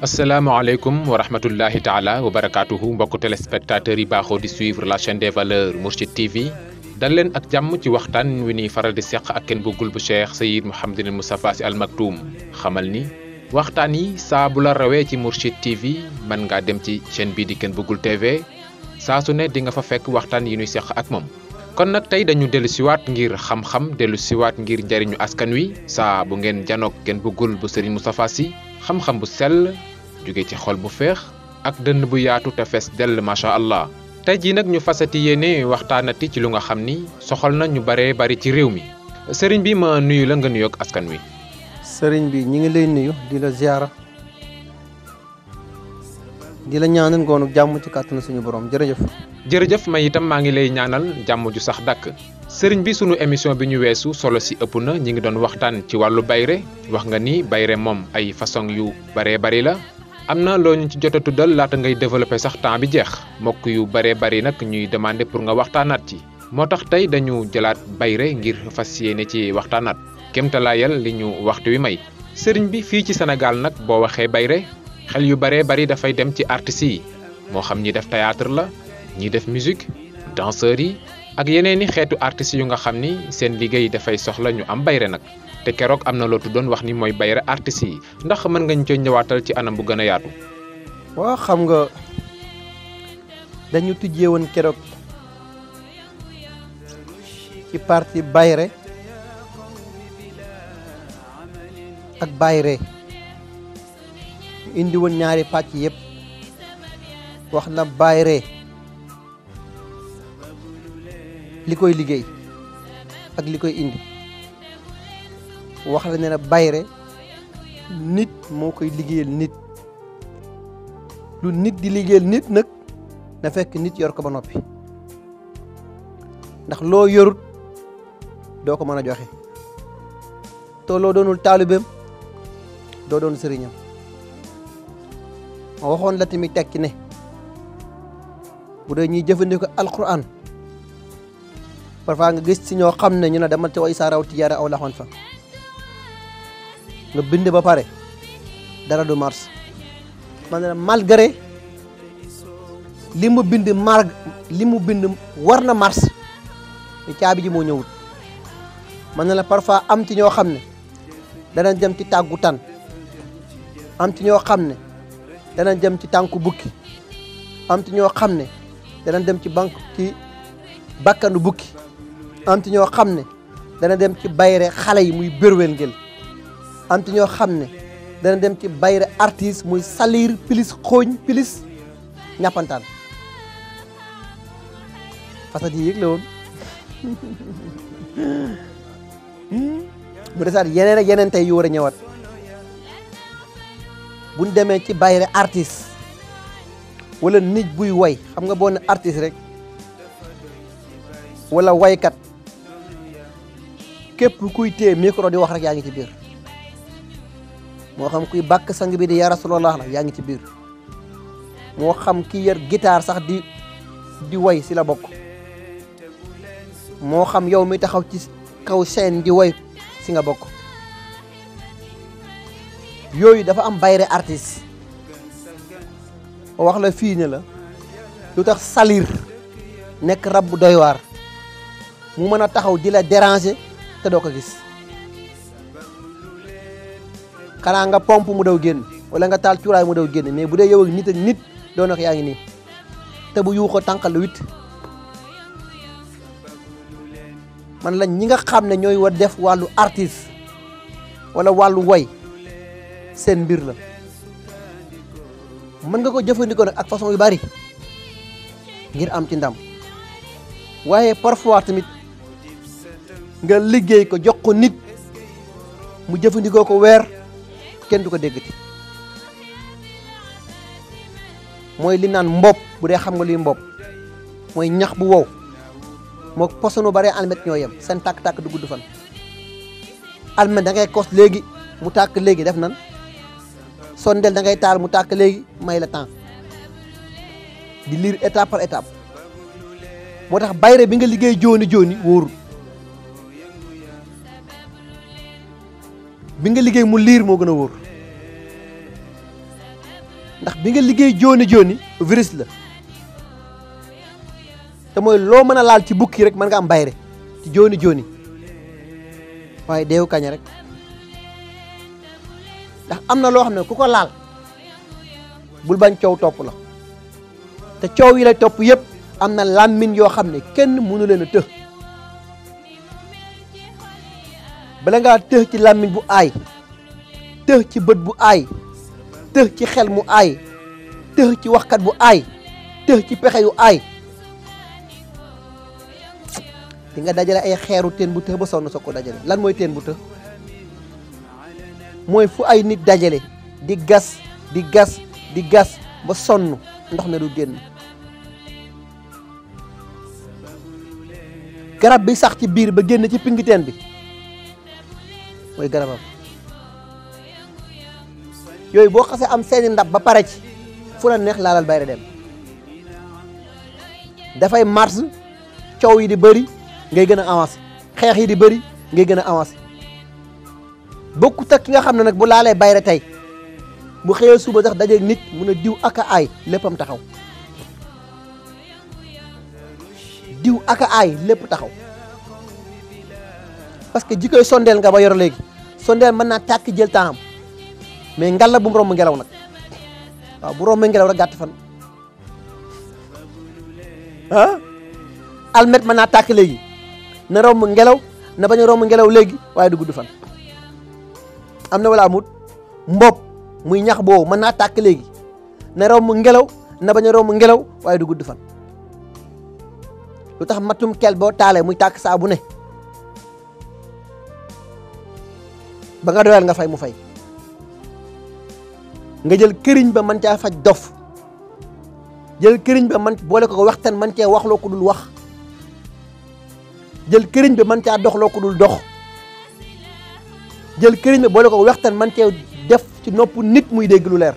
asalaamaaleykum wa rahmatullahi taala wa barakaatuhu mbokku téléspectateurs yi baaxoo di suivre la chaîne des valeurs Mourchid TV dal leen ak jàmm ci waxtaan wi ni faral di seq ak kenn bëggul bu Cheikh Seyyid Mouhamadul Moustapha Sy Al Maktoum xamal ni waxtaan yi saa bu la rawee ci Mourchid TV mën ngaa dem ci chaîne bii di kenn bëggul TV saa su ne di nga fa fekk waxtaan yi ñuy seq ak moom. kon nag tey dañu dellu siwaat ngir xam-xam dellu siwaat ngir njariñu askan wi saa bu ngeen janoog kenn bëggul bu Serigne Moustapha Sy xam-xam bu sell jóge ci xol bu feex ak dënn bu yaatu te fees dell macha allah. tey jii nag ñu fasati yéene waxtaanati ci lu nga xam ni soxal na ñu baree bari ci réew mi sëriñ bi ma nuyu la nga nuyoog askan wi. sëriñ bi ñi ngi lay nuyu di la ziara di la ñaanal ngoonu jàmm ci kàttanu suñu borom jërëjëf. jërëjëf may itam maa ngi lay ñaanal jàmm ju sax dàkk. sëriñ bi sunu émission bi ñu weesu solo si ëpp na ñi ngi doon waxtaan ci wàllu bayre wax nga ni bayre moom ay façon yu baree bari la. am na loo ñu ci jot a tuddal laata ngay développé sax temps bi jeex mbokk yu baree bari nag ñuy demandé pour nga waxtaanaat ci moo tax tey dañu jëlaat bayre ngir fas yéene ci waxtaanaat kéemtalaayal li ñu waxtu wi may. sëriñ bi fii ci Sénégal nag boo waxee bayre xel yu baree bari dafay dem ci artistes yi moo xam ñi def théâtre la ñi def musique danseurs yi ak yeneen i xeetu artistes yu nga xam ni seen liggéey dafay soxla ñu am bayre nag. te keroog am na loo tuddoon wax ni mooy bayre artistes yi ndax mën nga ñu cee ñëwaatal ci anam bu gën a yaatu. waaw xam nga dañu tujjee woon keroog ci parti bayre ak bayre indi woon ñaari pàcc yëpp wax na bayre li koy liggéey ak li koy indi. wax la ne na bayre nit moo koy liggéeyal nit lu nit di liggéeyal nit nag na fekk nit yor ko ba noppi ndax loo yorut doo ko mën a joxe te loo doonul taalibeem doo doon sëriñam ma waxoon la tamit tekki ne bu dee ñuy jëfandikoo alquran parfois nga gis ci ñoo xam ne ñu ne demal ca way saa raw tijaara aw laxoon fa nga bind ba pare dara du mars man ne malgré li mu bind war na mars ni caabi ji moo ñëwut man ne la parfois am ci ñoo xam ne danañ jëm ci tàggu tan am ci ñoo xam ne danañ jëm ci tànku bukki am ci ñoo xam ne danañ dem ci bakkanu bukki am ci ñoo xam ne dana dem ci bayre xale yi muy bérwél ngel am ci ñoo xam ne dana dem ci bayre artiste muy salir pilis xooñ pilis ñàppantaan fasat yi yëg la woon mu desaat yeneen ak yeneen tey yu war a ñëwaat buñ demee ci bayre artiste wala nit buy way xam nga boo ne artiste rek wala waykat képp kuy téye micro di wax rek yaa ngi ci biir moo xam kuy bàkk sang bi di yaa rasulallah la yaa ngi ci biir moo xam ki yor guitare sax di way si la bokk moo xam yow mi taxaw ci kaw scène di way si nga bokk yooyu dafa am bayre artiste wax la fii ne la lu tax salir nekk rab bu doy waar mu mën a taxaw di la déranger te doo ko gis xanaa nga pompe mu daw génn wala nga taal cuuraay mu daw génn mais bu dee yow ak nit ak nit doo nag yaa ngi nii te bu yuuxoo tànqal la wit man lañ ñi nga xam ne ñooy war def wàllu artiste wala wàllu woy seen mbir la mën nga ko jëfandikoo nag ak façon yu bari ngir am ci ndam waaye parfois tamit nga liggéey ko jox ko nit mu jëfandikoo ko weer kenn du ko déggati mooy li naan mbopp bu dee xam nga luy mbopp mooy ñax bu wow moo posonu bare almet ñoo yem seen tàkk-tàkk du gudd fan almet da ngay kos léegi mu tàkk léegi def nan sondel da ngay taal mu tàkk léegi may la temps di lire étape par étape moo tax bayre bi nga liggéey jooni jooni wóorul bi nga liggéey mu liir moo gën a wóor bi nga liggéey jooni jooni virus la te mooy loo mën a laal ci bukki rek mën nga am bayre ci jooni jooni waaye deewu kañ rek ndax am na loo xam ne ku ko laal bul bañ coow topp la te coow yi lay topp yëpp am na làmmiñ yoo xam ne kenn mënu leen a të bala ngaa të ci làmmiñ bu aay të ci bët bu aay të ci xel mu aay të ci waxkat bu aay të ci pexe yu aay di nga dajale ay xeeru teen bu të ba sonn soo ko dajale lan mooy teen bu të mooy fu ay nit dajale di gas di gas di gas ba sonn ndox ne du génn garab bi sax ci biir ba génn ci pingi teen bi mooy garabam yooyu boo xasee am seeni ndab ba pare ci fu la neex laalal bayre dem dafay mars coow yi di bëri ngay gën a avancé xeex yi di bëri ngay gën a avancé bokkut ak ki nga xam ne nag bu laalee bayre tey bu xëyee suba sax dajeeg nit mun a diw aka aay léppam taxaw diw aka aay lépp taxaw parce que jikoy sondeel nga ba yor léegi sondeel mën naa tàkk jël temps mais ngalla bu mu romb ngelaw nag waaw bu romb ngelaw rek gàtt fan ah almet mën naa tàkk léegi na romb ngelaw na bañ a romb ngelaw léegi waaye du gudd fan am na wala amut mbopp muy ñax boobu mën naa tàkk léegi na romb ngelaw na bañ a romb ngelaw waaye du gudd fan lu tax matum kel boo taalee muy tàkk saa bu ne ba nga doyal nga fay mu fay nga jël këriñ ba mën caa faj dof jël këriñ ba man boole ko waxtaan mën cee wax loo ko dul wax jël këriñ ba mën caa dox loo ko dul dox jël këriñ ba boole ko waxtaan mën cee def ci nopp nit muy dégg lu leer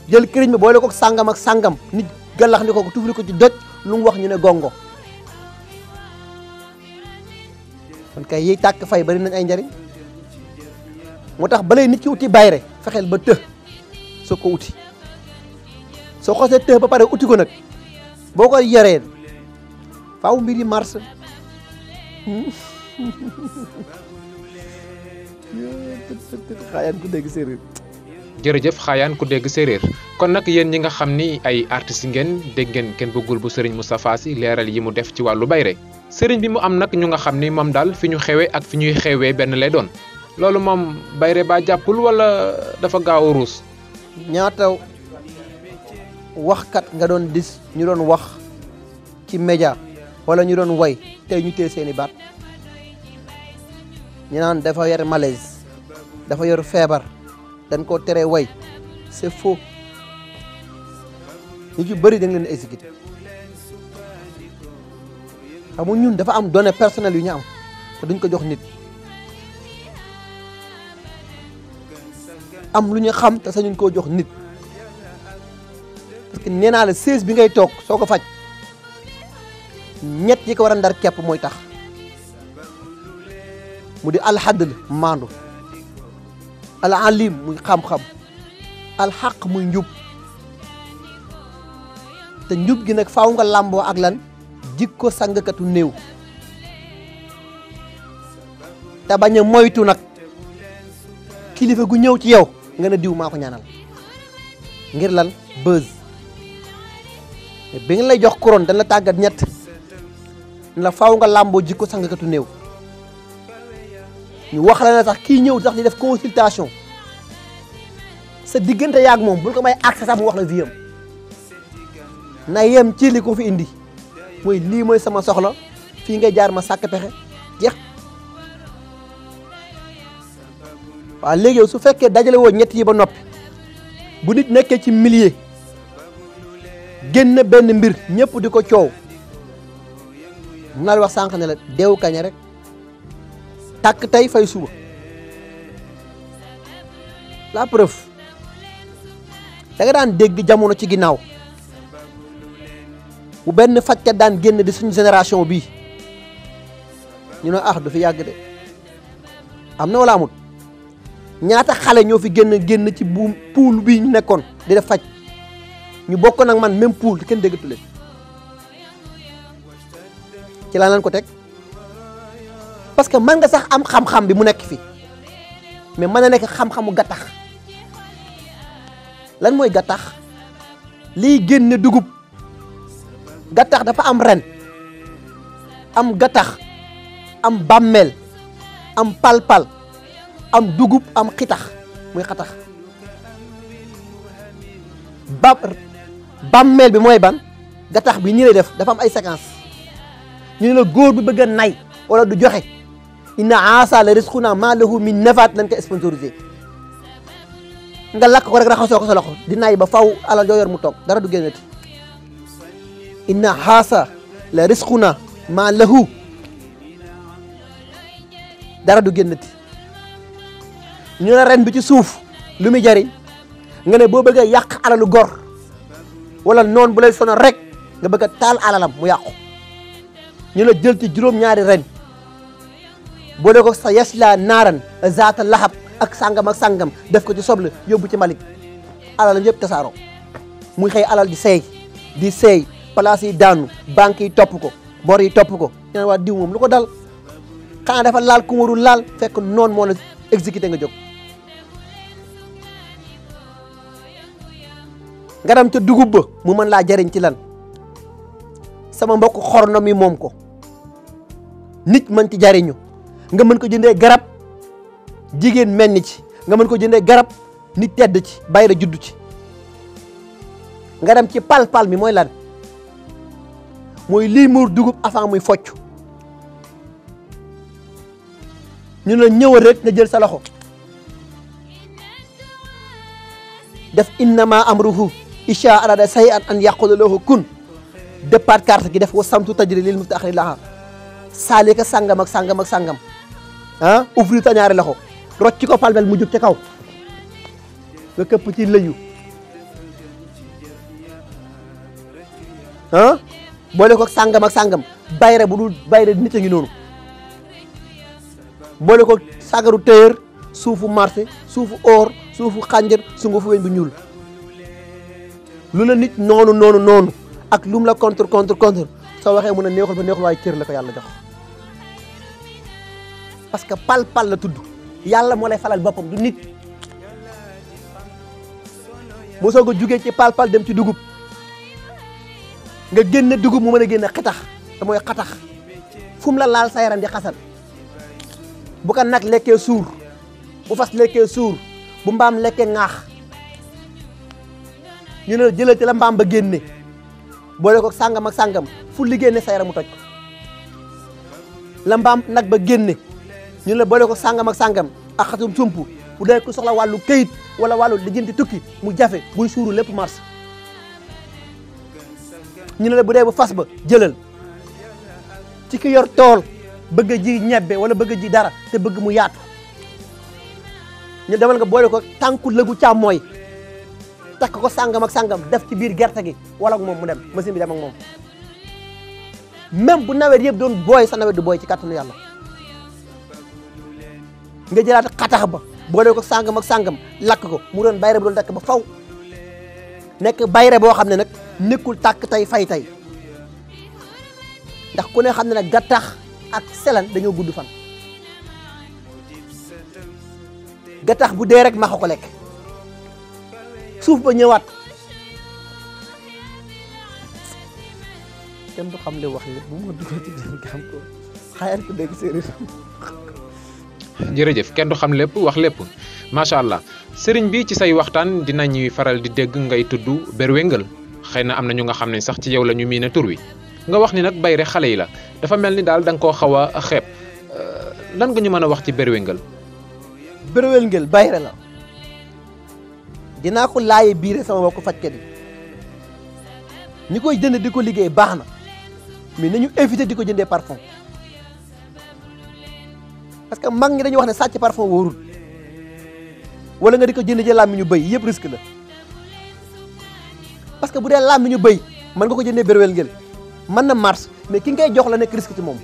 jël këriñ ba boole ko sàngam ak sàngam nit gàllax ni ko tufli ko ci doj lu mu wax ñu ne gongo kon kay yiy tàkk fay bari nañ ay njariñ moo tax balay nit ki uti bayre fexeel ba të soo ko uti soo xosee të ba pare uti ko nag boo koy yoree faaw mbir yi mars xaayaan ku dégg séeréer jërëjëf xaayaan ku dégg séeréer kon nag yéen ñi nga xam ni ay artistes ngeen dégg ngeen kenn bëggul bu Serigne Moustapha Sy leeral yi mu def ci wàllu bayre Serigne bi mu am nag ñu nga xam ni moom daal fi ñu xewee ak fi ñuy xewee benn lay doon loolu moom bayre ba jàppul wala dafa gaaw a ruus. ñaata waxkat nga doon dis ñu doon wax ci média wala ñu doon way tey ñu téye seeni baat ñu naan dafa yor malaise dafa yor feebar dañ koo tere way c'est faux ñu ci bëri da nga leen exécuté xam nga ñun dafa am données personnelles yu ñu am te duñ ko jox nit am lu ñu xam te sañuñ koo jox nit parce que nee naa la 16 bi ngay toog soo ko faj ñett yi ko war a ndar kepp mooy tax mu di alxadl maandu al alim muy xam-xam alxaq muy njub te njub gi nag faaw nga làmboo ak lan jikko sangkatu néew te bañ a moytu nag kilifa gu ñëw ci yow nga ne diw maa ko ñaanal ngir lan buzz bi nga lay jox couronne dañ la tàggat ñett ne la faaw nga làmboo jikko sangkatu néew ñu wax la ne sax kii ñëw sax di def consultation sa diggante yaag moom bul ko may accès sax mu wax la vie am na yem ci li ko fi indi mooy lii mooy sama soxla fii ngay jaar ma sàkk pexe jeex waaw léegi yow su fekkee dajale woo ñett yi ba noppi bu nit nekkee ci milieu génn benn mbir ñëpp di ko coow mun naa la wax sànq ne la deewu kaña rek tàkk tey fay suba la preuve da nga daan dégg jamono ci ginnaaw bu benn fajkat daan génn di suñu génération bii ñu ne du fi yàgg de am na wala amut ñaata xale ñoo fi génn ci buum pool bii ñu nekkoon di def faj ñu bokk nag man même pool kenn déggatu leen ci laa leen ko teg parce que mën nga sax am xam-xam bi mu nekk fi mais mën na nekk xam-xamu gattax lan mooy gattax liy génne dugub gattax dafa am ren am gattax am bàmmeel am palpal am dugub am xitax muy xatax bàmmeel bi mooy ban gattax bi nii lay def dafa am ay séquence ñu ne la góor bi bëgg a nay wala du joxe inna aasa la risquna ma lahu min nafaat lañ ko sponsorisé nga lakk ko rek raxasoo ko sa loxo di nay ba faw alal joo yor mu toog dara du génnati inna aasa la risquna ma lahu dara du génnati ñu ne ren bi ci suuf lu muy jariñ nga ne boo bëgg a yàq alalu gor wala noon bu lay sonal rek nga bëgg a taal alalam mu yàqu ñu la jël ci juróom-ñaari ren boo dee ko sa yasla naaran zaata lahab ak sàngam def ko ci soble yóbbu ci mbalit alalam yëpp tasaaroo muy xëy alal di seey place yi daanu banque yi topp ko bor yi topp ko ñu ne waa diw moom lu ko dal xanaa dafa laal ku warul laal fekk noonu moo la exécuté nga jóg nga dem ca dugub ba mu mën laa jariñ ci lan sama mbokk xorno mi moom ko nit mën ci jariñu nga mën ko jëndee garab jigéen meññ ci nga mën ko jëndee garab nit tedd ci bayra juddu ci nga dem ci pal mi mooy lan mooy lii muur dugub avant muy focc ñu ne ñëwal rek nga jël sa loxo def innama amruhu isha arada shay'an an yaqula lahu kun départ carte gi def wa samtu tajri lil mustaaxiri laha saalika sàngam ak sàngam ak sàngam ah ouvrir ta ñaari loxo rocc ko palbel mu jóg ca kaw nga këpp ci lëyu ah boole ko sàngam ak sàngam bayre bu dul bayre nit a ngi noonu boole ko sagaru téer suufu marché suufu or suufu xànjar sungufu weñ bu ñuul lu la nit noonu ak lum la contre soo waxee mun a neexul ba neexul waaye cër la ko yàlla jox parce que pal la tudd yàlla moo lay falal boppam du nit moo soog a jugee ci pal dem ci dugub nga génne dugub mu mën a génne xitax te mooy xatax fu mu la laal sa yaram di xasan bu ko nag lekkee suur bu fas lekkee suur bu mbaam lekkee ŋaax ñu ne jëlee ci la mbaam ba génne boole ko sàngam ak sàngam fu li génne sa yaram mu toj ko la mbaam nag ba génne ñu ne boole ko sàngam ak sàngam ak xatum sump bu dee ko soxla wàllu këyit wala wàllu lijjanti tukki mu jafe buy suuru lépp mars ñu ne la bu dee bu fas ba jëlal ci ki yor tool bëgg a ji ñebbe wala bëgg a ji dara te bëgg mu yaatu ñu demal nga boole ko tànku lëgu càmmooy takk ko sàngam ak sàngam def ci biir gerte gi wala moom mu dem machine bi dem ak moom même bu nawet yëpp doon booy sa nawet du booy ci kàttanu yàlla nga jëlaat xatax ba boole ko sàngam ak sàngam lakk ko mu doon bayre bu doon dakk ba faw nekk bayre boo xam ne nag nekkul tàkk tey fay tey ndax ku ne xam ne nag gattax ak selan dañoo gudd fan gattax bu dee rek maxa ko lekk suuf ba ñëwaat kenn du xam li wax lépp bu ma dugal ci dem xam ko xayar ko dégg séeréer jërëjëf kenn du xam lépp wax lépp macha allah sëriñ bi ci say waxtaan dinañuy faral di dégg ngay tudd berwéngal xëy na am na ñu nga xam ne sax ci yow la ñu miine tur wi nga wax ni nag bayre xale yi la dafa mel ni daal da nga koo xaw a xeeb lan nga ñu mën a wax ci berwéngal berwéngal bayre la dinaa ko laaye biire sama mbokku fajkat yi ñi koy jënd di ko liggéey baax na mais nañu éviter di ko jëndee parfum parce que mag ñi dañuy wax ne sàcc parfum wóorul wala nga di ko jënd jël làmmiñu bëy yëpp risque la parce que bu dee làmmiñu bëy mën nga ko jëndee berwéngal mën na mars mais ki ngay jox la nekk risque ci moom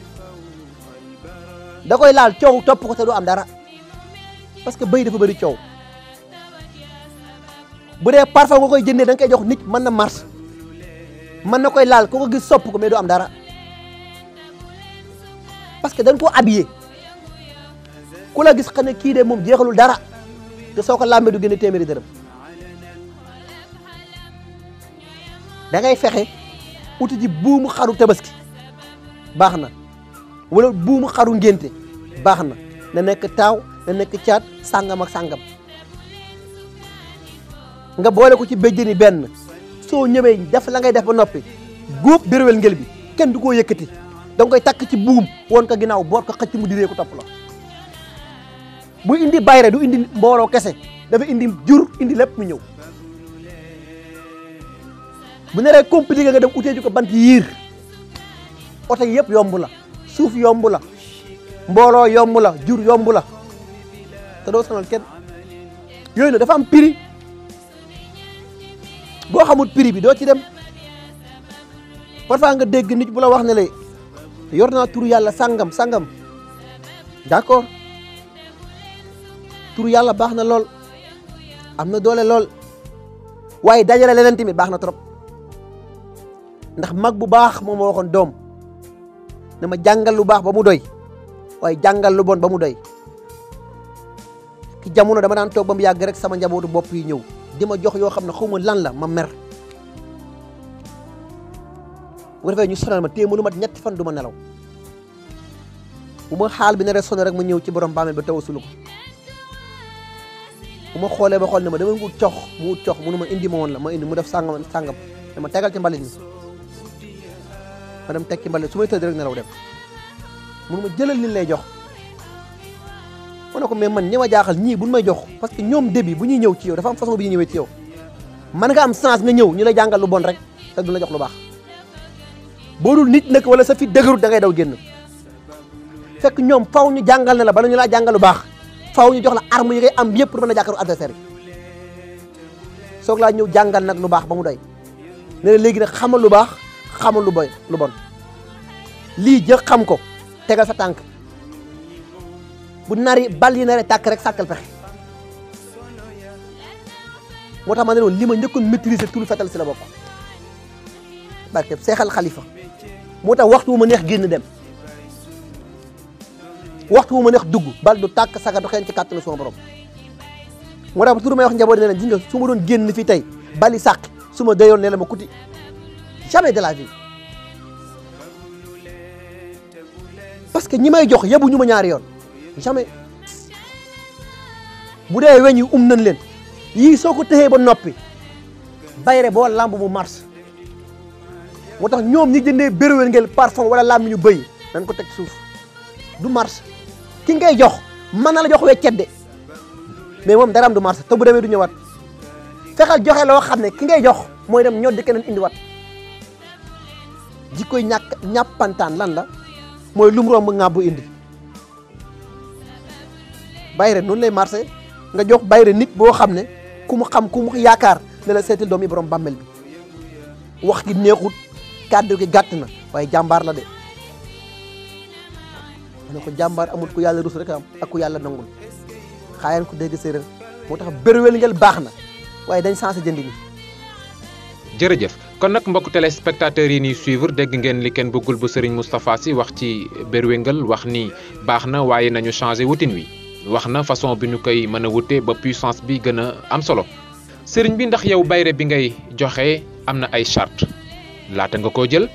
da koy laal coow topp ko te du am dara parce que bëy dafa bëri coow bu dee parfum nga koy jëndee da nga koy jox nit mën na mars mën na koy laal ku ko gis sopp ko mais du am dara parce que da nga koo habillé ku la gis xam ne kii de moom jeexalul dara te soo ko làmbee du gën a téeméeri dërëm da ngay fexe uti ji buumu xaru tabaski baax na wala buumu xaru ngénte baax na nekk taaw na nekk caat sàngam ak sàngam nga boole ko ci béjjëni benn soo ñëwee def la ngay def ba noppi góob béréwél ngel bi kenn du koo yëkkati da nga koy takk ci buum woon ko ginnaaw boot ko xëcc mu diree ko topp la bu indi bayre du indi mbooloo kese dafa indi jur indi lépp mu ñëw bu neree compliqué nga dem utee ji ko bant yiir oto yëpp yomb la suuf yomb la mbooloo yomb la jur yomb la te doo sonal kenn yooyu nag dafa am prix boo xamul prix bi doo ci dem parfois nga dégg nit bu la wax ne la yor naa turu yàlla sangam sangam d'accord turu yàlla baax na lool am na doole lool waaye dajale leneen tamit baax na trop ndax mag bu baax moom moo waxoon doom ne ma jàngal lu baax ba mu doy waaye jàngal lu bon ba mu doy ki jamono dama daan toog ba mu yàgg rek sama njabootu bopp yi ñëw di ma jox yoo xam ne xawma lan la ma mer bu ko defee ñu sonal ma téye ma lu mat ñetti fan du ma nelaw bu ma xaal bi ne rek sonal rek ma ñëw ci borom bàmmeel ba tawasulu ko bu ma xoolee ba xool ne ma dama wut cox mu wut cox munu ma indi ma woon la ma indi mu def sàngam sàngam dama tegal ci mbalit mi ma dem teg ci mbalit su may tëdd rek nelaw dem munu ma jëlal li lay jox ma ne ko mais man ñi ma jaaxal ñii buñ may jox parce que ñoom début bu ñuy ñëw ci yow dafa am façon bi ñuy ñëwee ci yow man nga am chance nga ñëw ñu lay jàngal lu bon rek te du la jox lu baax boo dul nit nag wala sa fi dëgërut da ngay daw génn fekk ñoom faw ñu jàngal ne la bala ñu laa jàngal lu baax faw ñu jox la arme yi ngay am yëpp pour mën a jàkkaarloo adversaire yi soog laa ñëw jàngal nag lu baax ba mu doy ne la léegi nag xamal lu baax xamal lu bon lii jë xam ko tegal sa tànk bu nari bal yi nare tàkk rek sàkkal pexe moo tax ma ne woon li ma njëkkoon maîtriser tout fetal si la bokk barke seexal xalifa moo tax waxtu wu ma neex génn dem waxtu wu ma neex dugg bal du tàkk saga du xeen ci kàttanu sama borom moo tax ba turu may wax njaboot ne leen gis nga su ma doon génn fii tey bali sàq su ma dayoon ne la ma kuti jamais de la vie parce que ñi may jox yebu ñu ma ñaari yoon jamais bu dee weñ yi nañ leen yii soo ko tëxee ba noppi bayre boo lamb mu mars moo tax ñoom ñi jëndee béréwél ngeen parfum wala lamb ñu bëy dañ ko teg suuf du mars ki ngay jox mën na la jox weccet de mais moom daraam du mars te bu demee du ñëwaat fexeel joxe loo xam ne ki ngay jox mooy dem ñoddi keneen indiwaat jikkoy ñàppantaan lan la mooy lum romb ŋàbbu indi bayre noonu lay marché nga jox bayre nit boo xam ne ku mu xam ku mu yaakaar ne la seetil doom yi borom bàmmeel bi wax gi neexut kàddu gi gàtt na waaye jàmbaar la de ma ne ko jàmbaar amul ku yàlla rus rek am ak ku yàlla nangul xaayaan ko dégg séeréer moo tax béréwél ngel baax na waaye dañ sensé jëndi ni jërëjëf kon nag mbokk téléspectateurs yi ñuy suivre dégg ngeen li kenn bëggul bu Serigne Moustapha Sy wax ci béréwél wax ni baax na waaye nañu changé wutin wi wax na façon bi ñu koy mën a wute ba puissance bi gën a am solo sëriñ bi ndax yow bayre bi ngay joxe am na ay charte laata nga koo jël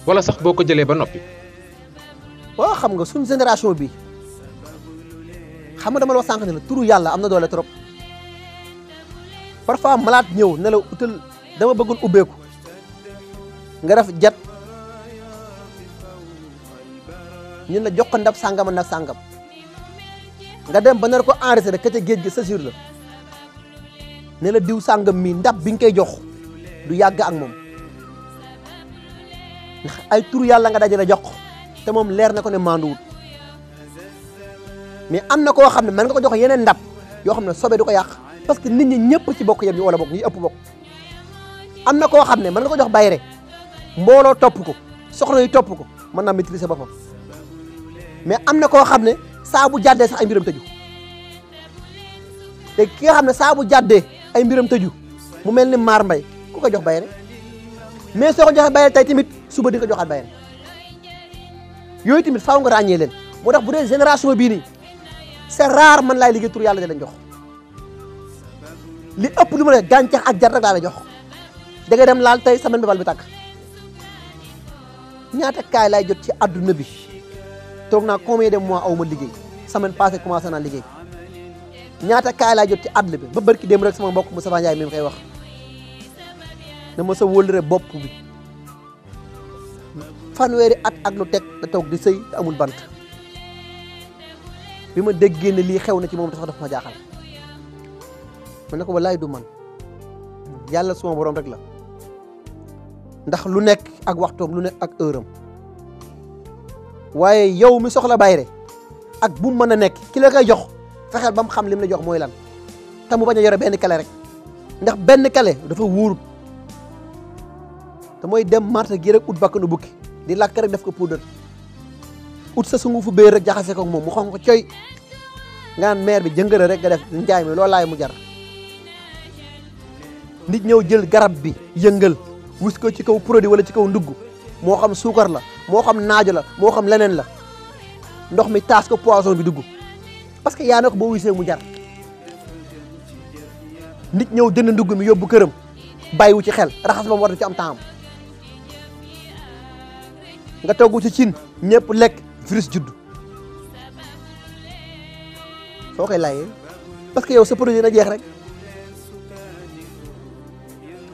wala sax boo ko jëlee ba noppi. waaw xam nga suñ génération bi xam nga dama la wax sànq ne la turu yàlla am na doole trop parfois malaat ñëw ne la utal dama bëggoon ubbeeku nga def jat ñun la jox ko ndab sàngam nag sàngam nga dem ba nar ko enregistré ka ca géej gi sa sur la ne la diw sàngam mi ndab bi nga koy jox du yàgg ak moom ndax ay turu yàlla nga dajale jox ko te moom leer na ko ne manduwut mais am na koo xam ne mën nga ko jox yeneen ndab yoo xam ne sobe du ko yàq parce que nit ñi ñëpp ci bokk yem ñu wala bokk ñi ëpp bokk am na koo xam ne mën nga ko jox bayre mbooloo topp ko soxna yi topp ko mën naa maîtriser boppam mais am na koo xam ne saa bu jàddee sax ay mbiram tëju léegi ki nga xam ne saa bu jàddee ay mbiram tëju mu mel ni maar mbay ku ko jox bayre mais soo ko joxee bayre tey tamit suba di ko joxaat bayre yooyu tamit faaw nga ràññee leen moo tax bu dee génération bii nii c'est rare man laay liggéey tur yàlla di leen jox li ëpp lu ma ne gàncax ak jar rek laa la jox da ngay dem laal tey semaine bi bal bi tàkk ñaata kaay laay jot ci adduna bi toog naa combien de mois aw ma liggéey semaine passée commencé naa liggéey ñaata kaay laay jot ci adduna bi ba barki dem rek sama mbokk Moustapha Ndiaye mi koy wax ne ma sa wóllëre bopp bi fanweeri at ak lu teg da toog di sëy te amul bant bi ma déggee ne lii xew na ci moom dafa daf ma jaaxal ma ne ko wallaay du man yàlla suma borom rek la ndax lu nekk ak waxtoom lu nekk ak heure am waaye yow mi soxla bayre ak bu mu mën a nekk ki la koy jox fexeel ba mu xam lim la jox mooy lan te mu bañ a yore benn kale rek ndax benn kale dafa wóorut te mooy dem marché gi rek ut bakkanu bukki di lakk rek def ko poudre ut sa sungufu béer rek jaxase ko moom mu xonq ko coy nga naan maire bi jëngëra rek nga def njaay mi loolu laay mu jar nit ñëw jël garab bi yëngal wis ko ci kaw produit wala ci kaw ndugg moo xam suukar la moo xam naajo la moo xam leneen la ndox mi taas ko poisson bi dugg parce que yaa ne ko boo wisee mu jar nit ñëw jënd ndugg mi yóbbu këram bàyyiwu ci xel raxas ba mu war ci am temps nga togg ci cin ñëpp lekk virus judd soo koy layee parce que yow sa produit na jeex rek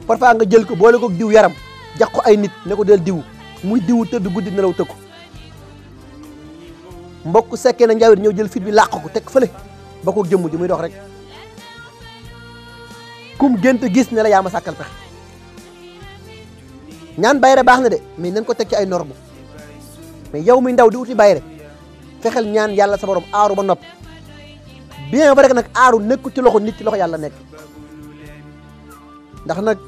parfois nga jël ko boole ko diw yaram jax ko ay nit ne ko del diw muy diw tëdd guddi nelaw tëkku mbokk sekkee na njawit ñëw jël fit bi làq ko teg fële ba ko jëmm ji muy dox rek kum gént gis ne la yaa ma sàkkal pexe ñaan bayre baax na de mais nañ ko teg ci ay norme mais yow mi ndaw di uti bayre fexeel ñaan yàlla sa borom aaru ba nopp bien vrai que nag aaru nekku ci loxo nit ci loxo yàlla nekk ndax nag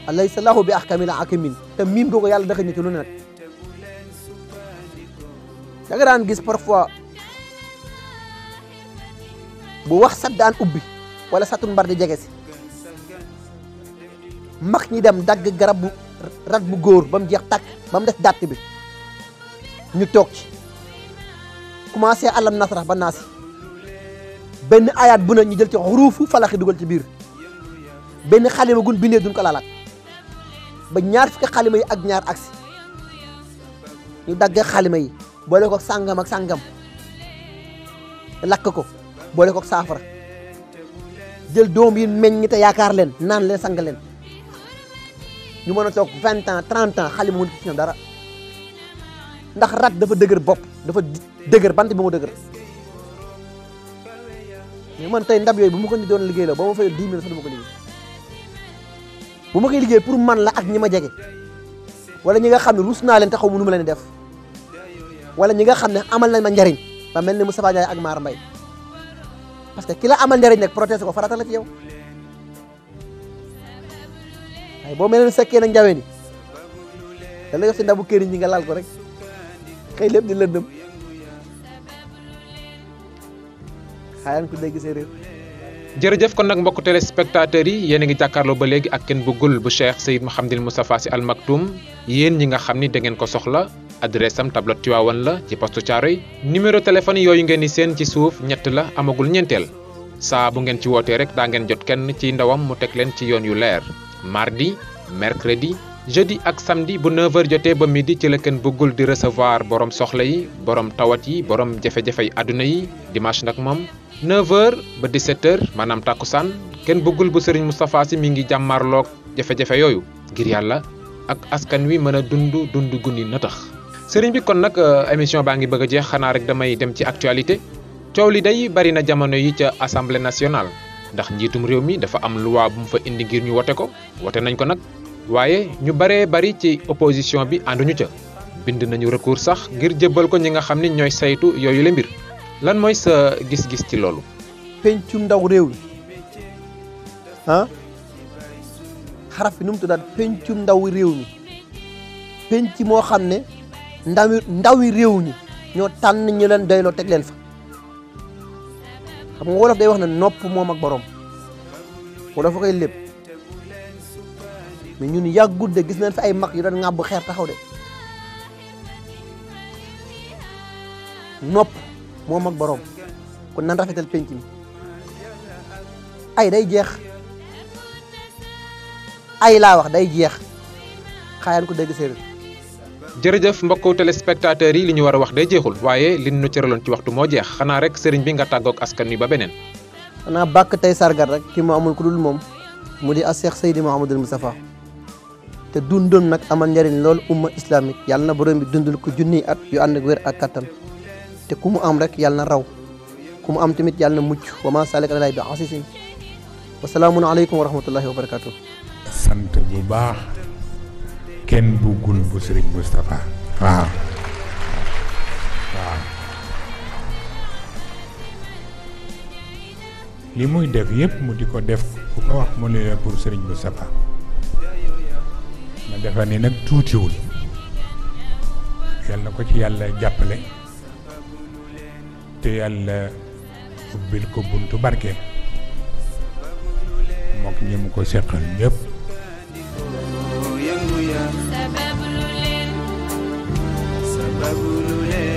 alaysa lahu bi ahkamil hakimin te miim googu yàlla dafa ñu ci lu ne nag da nga daan gis parfois bu wax sat daan ubbi wala satun mbar di jege si mag ñi dem dagg garab bu rat bu góor ba mu jeex tàkk ba mu des dàtt bi ñu toog ci commencé alam nasrah ba naasi benn ayaat bu ne ñu jël ci xuruufu falaxi dugal ci biir benn xalima gun bindee duñ ko laalaat ba ñaar fukki xalima yi ak ñaar aksi ñu dagg xalima yi boole ko sàngam ak sàngam lakk ko boole ko saafara jël doom yi meññ te yaakaar leen naan leen sang leen ñu mën a toog 20 ans 30 ans xalima mënut ci ñoom dara ndax rat dafa dëgër bopp dafa dëgër bant bi mu dëgër mais man tey ndab yooyu bu ma ko ni doon liggéey la ba ma fay 10 000 sax du ma ko liggéey bu ma koy liggéey pour man la ak ñi ma jege wala ñi nga xam ne rus naa leen te xaw ma nu ma leen def wala ñi nga xam ne amal nañ ma njariñ ba mel ni Moustapha Ndiaye ak Maar Mbaye parce que ki la amal njariñ nag protéger ko farata la ci yow waaye boo mel ne sekkee nag njawee ni da la yof si ndabu këriñ ñi nga laal ko rek xëy lépp di lëndëm xaayaan ku dégg séeréer jërëjëf kon nag mbokk téléspectateurs yi yéen a ngi jàkkaarloo ba léegi ak Ken Bougoul bu Cheikh Seyd Mouhamadil Moustapha Sy Al Maktoum yéen ñi nga xam ni da ngeen ko soxla adresse am tableau Tivaouane la ci poste Thiaroye numéro téléphone yooyu ngeen di seen ci suuf ñett la amagul ñeenteel saa bu ngeen ci wootee rek daa ngeen jot kenn ci ndawam mu teg leen ci yoon yu leer mardi mercredi jeudi ak samedi bu 9h jotee ba midi ci la Ken Bougoul di recevoir borom soxla yi borom tawat yi borom jafe-jafe yi àdduna yi dimanche nag moom 9h ba 17h maanaam takkusaan Ken Bougoul bu Serigne Moustapha Sy mi ngi jàmmarloog jafe-jafe yooyu ngir yàlla ak askan wi mën a dund gu ni na tax Serigne bi kon nag émission baa ngi bëgg a jeex xanaa rek damay dem ci actualité coow li day bari na jamono yi ca assemblée nationale ndax njiitum réew mi dafa am loi bu mu fa indi ngir ñu wote ko wote nañ ko nag waaye ñu baree bari ci opposition bi ànduñu ca bind nañu recours sax ngir jébbal ko ñi nga xam ni ñooy saytu yooyu la mbir lan mooy sa gis-gis ci loolu. pencum ndaw réew mi ah xaraf bi nu mu tuddaat pencum ndaw réew mi penc moo xam ne ndawi réew ñi ñoo tànn ñu leen doyloo teg leen fa xam nga wolof day wax ne nopp moom ak borom wolof fa koy lépp mais ñun yàggut de gis nañ fi ay mag yu doon ŋàbb xeer taxaw de nopp moom ak borom kon nan rafetal penc mi ay day jeex ay laa wax day jeex xaayaan ko dégg séeréer. jërëjëf mbokku téléspectateurs yi li ñu war a wax day jeexul waaye li ñu cëraloon ci waxtu moo jeex xanaa rek sëriñ bi nga tàggoog askan wi ba beneen. xanaa bàkk tey sargat rek ki mu amul ku dul moom mu di as Cheikh Seydi Mouhamadul Moustapha te dundam nag amal njëriñ lool umma islamique yàlla na borom bi dundal ko junniy at yu ànd ak wér ak kattan te ku mu am rek yàlla na raw ku mu am tamit yàlla na mucc wa maa saalika alallaahi bi asiisin wa salaamun aleykum wa rahmatullahi wa barakaatu. sant bu baax kenn buggul bu sëriñ Moustapha waaw li muy def yépp mu di ko def ku ko wax mu ne la pour sëriñ Moustapha ma defa ni nag tuutiwul yal na ko ci yàlla jàppale te yàlla ubbil ko buntu barke mook ñi mu ko seqal ñépp sabab lu leen